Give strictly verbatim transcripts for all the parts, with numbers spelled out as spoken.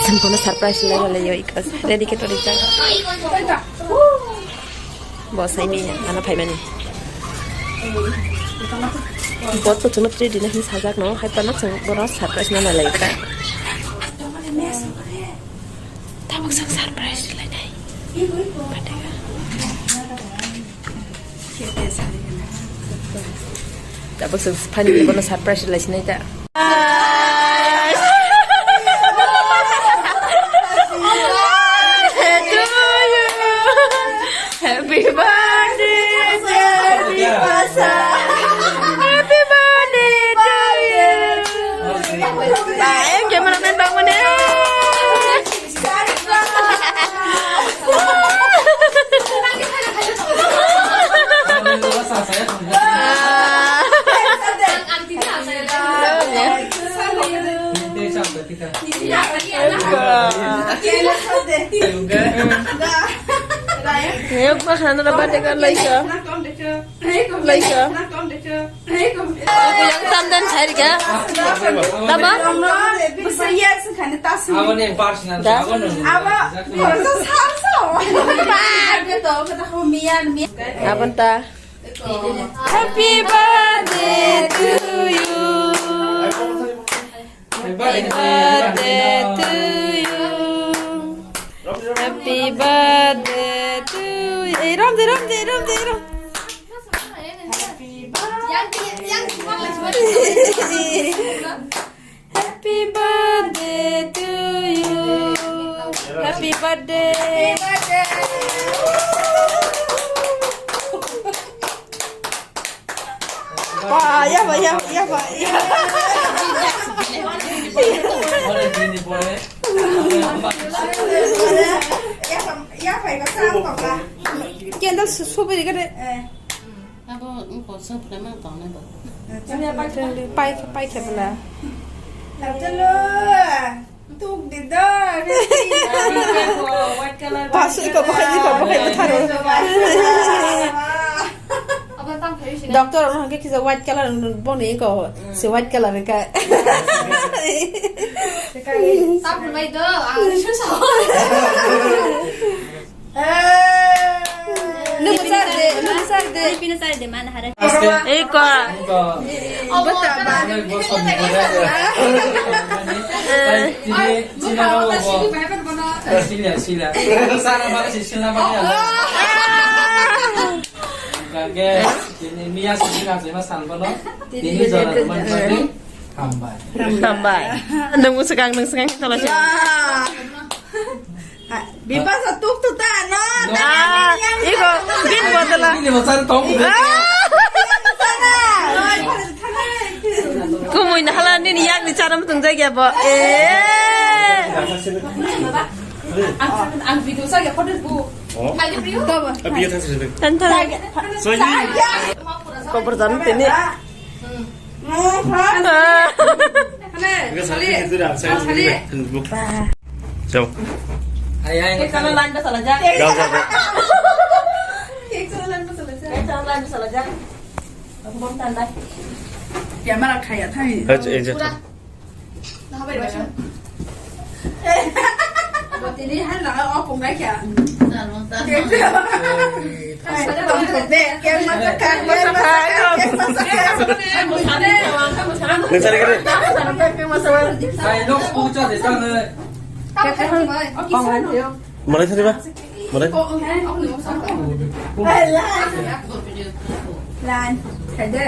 Chwng bono surprise lai lai yo, iko ready khe to rijak. Bo saimi ano phaimani. Bo to chwngno three D no hin sajak no, hai phano chwng bono surprise no lai lai ta. Tabuk chwng surprise lai nai. Tabuk chwng phaini bono surprise lai sinai ta. Happy birthday, Devi Pasha. Happy birthday to you. Ba, eh, cameraman bang mane. Ngayok ba khana ra birthday ka laisa. Laisa. Yang tam dan sai rika. Tama? Aboni personal. Da? Aboni personal. Abon ta. Happy birthday to you. Happy birthday to you. Happy birthday to you. Eh, rom de, rom de, rom de, rom. Happy birthday to you. Happy birthday. Ba, ya ba, ya ba, ya ba, ya. Candle su-, subiri ka de. Abo wngkha, sopre mang tongnai bo. Pai, pai khe bwla. Tuk di da. White color. Pasu iko bakhai, iko bakhai bwtharo. Doctor ono hwnkhe kisa white color boni iko. Se white color ka. Tamo mai do, ang susa. Nung sar de, nung sar de. Pina sar de, mana hara. Aste. Eko. Bota ba. Tini, tini na bo. Sila, sila. Sana ba si sila ba. Gage, tini miya sila se ma san ba no. Tini jora man ba. Hambai. Hambai. Nung swkang, nung swkang tala se. Bipasa tuk tu ta no. Ah, iko bin botala. Ini masan tong. Ah. Kumui na hala nini yak ni chara mutung jai gya bo. Eh. Ang, ang video sa ya photo bu. Oh. Mai video. Tan tan. Kobor jan tini. Chao. Ai, ai, ai. Chalo, line pa salajak. Chao, chao, chao. Chalo, line pa salajak. Chalo, line pa salajak. Aku bom tanda. Camera khaya thai. Hai, eh, je. Pura. Nah, apa ini? Tini han na o kong kai kya? Nung sari kiri. Malai sari ba? Malai. Lan. Hede.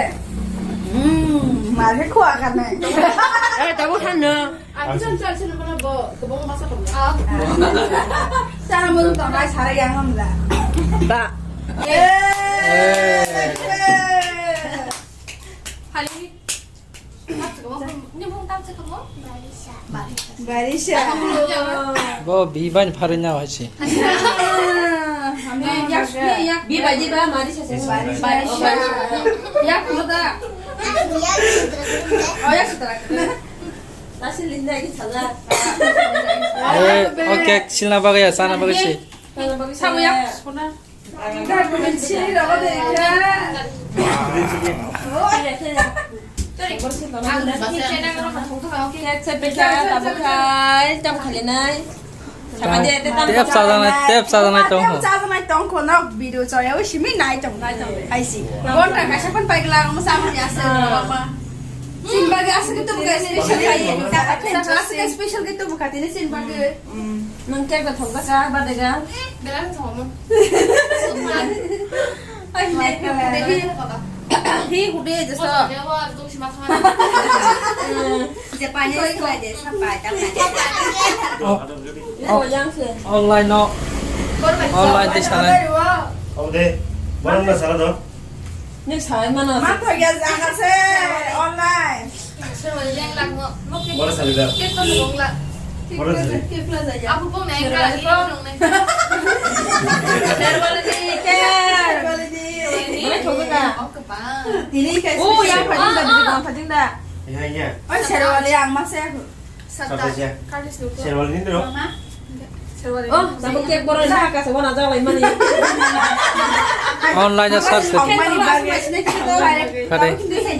Hmm, malai khua kan nai. Eh, tabu han no. Ang chan chan chan mana bo, kebong masa kebong. Ah. Chan mo tong nai sara yang ngam la. Ba. Eh. Hali. Ni bung tam se kebong? Barisa. Barisa. Bo biban pharin na hai se. Biba jiba marisa se. Barisa. Yak mo da. Oh, yak sutra. Nasi linda ini salah. Eh, oke, silna bagwi ya, sana bagwi si. Sabu yak sona. Sini rogo de ka. Oh, ya, ya. Cake se pekha, tabuk khai, tam khalinai. Sama dia, te tam Tep chajaknai, tep chajaknai tong kho. Tep chajaknai tong kho, nok video chaya, ui, simi nai tong, nai tong. Hai si. Gonta kaisa phan pai gla, mo sama ni ase, mama. Sin bagi ase ke tu buka special kai. Ase ke special ke tu buka tini sin bagi. Nang cake da thok ka, ba de ga. Bela thok mo. Ai, hi hude je so. Je pani se de sa pa ta. Oh, oh, online no. Online te sana. Abo de. Borom na sala do. Ni sai mana. Ma thok ya jaga se online. Bora sali da. Bora sali. Aku pun naik kali. Sherwani ni, Sherwani ni. Mana thok ka? Tini kai. Oh, ya, phajing da, bini phajing da. Ya, ya. Oi, Sherwani ang mase. Sata. Sherwani ni dro. Oh, tabuk cake borok ni haka se wana jawlai mani. Online o search khe. Mani bagwi. Kade.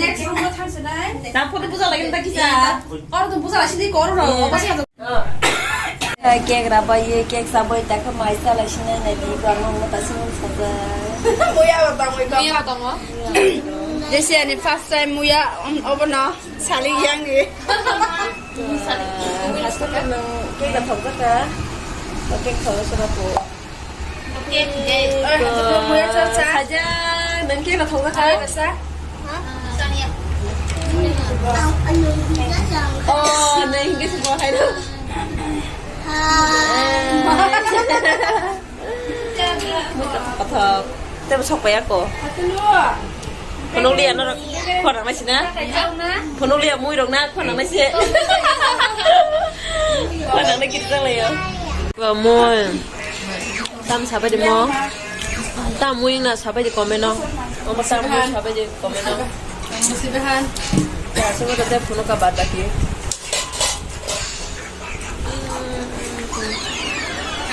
Next room o thangsinai. Tam photo buja lagi ta kisa. Or tum buja lagi sini kor ro. Cake rabai ye, cake sabai ta kha mai sa lai sinai nai di ba mo mo ta sini saja. Muya ba tong. Muya ba tong. Jesi ani first time muya, um, obo no. Sali yang ni. Hasto nang cake da thok jaka. Cake thok jaka po. Cake de. Saja nang cake da thok jaka. Oh, nang hingke si bo hai lo. Kathok. Tebo sok pai ako. Phunuk liya norok khorang nai sina. Phunuk liya mui rok na khorang nai se. Khorang nai kiri jang layo. Ba mui. Tam sabai de mo. Tam mui na sabai de komeno. Omo tam mui sabai de komeno. Sibahan. Ya, semua kerja phunuk ka bad baki.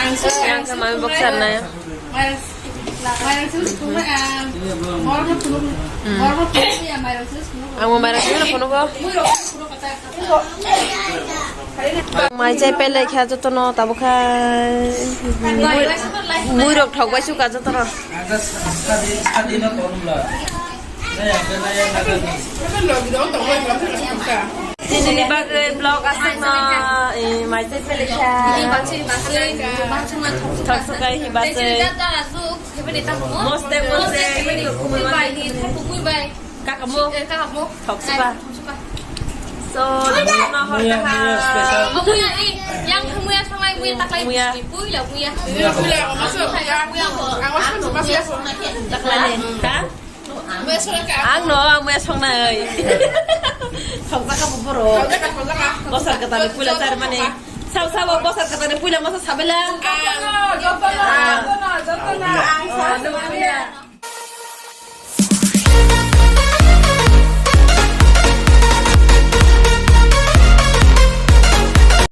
Ang sa, ang sa mami boksa na. Mairang, mairang sini sepuluh, ah. Borok no sepuluh. Hmm. Borok no sepuluh ya, mairang sini sepuluh. Ang mo mairang sini sepuluh ko. Mui rok sepuluh kata. Mai chai pele kha joto no tabo kha. Mui, mui rok thok bai suka joto no. Sadi, sadi no korum la. Tini ni bagwi vlog aswk no, eh, mai se pele kha. Thok sukai hi base. Moste moste. Kakamu. Thok suka. So, no hor kha. Muya, eh, yang muya samai muya taklai. Muya. Puila muya. Puila, puila, masuk. Muya, muya. Taklai ni. Ha? Ang no, ang maya songnai. Thokjak kha bo borok. Bosor kwtal ni puila char mani. Sabo, sabo, bosor kwtal ni puila masa sabela. Ah, jotono, jotono, jotono, ang sa, sa, sa.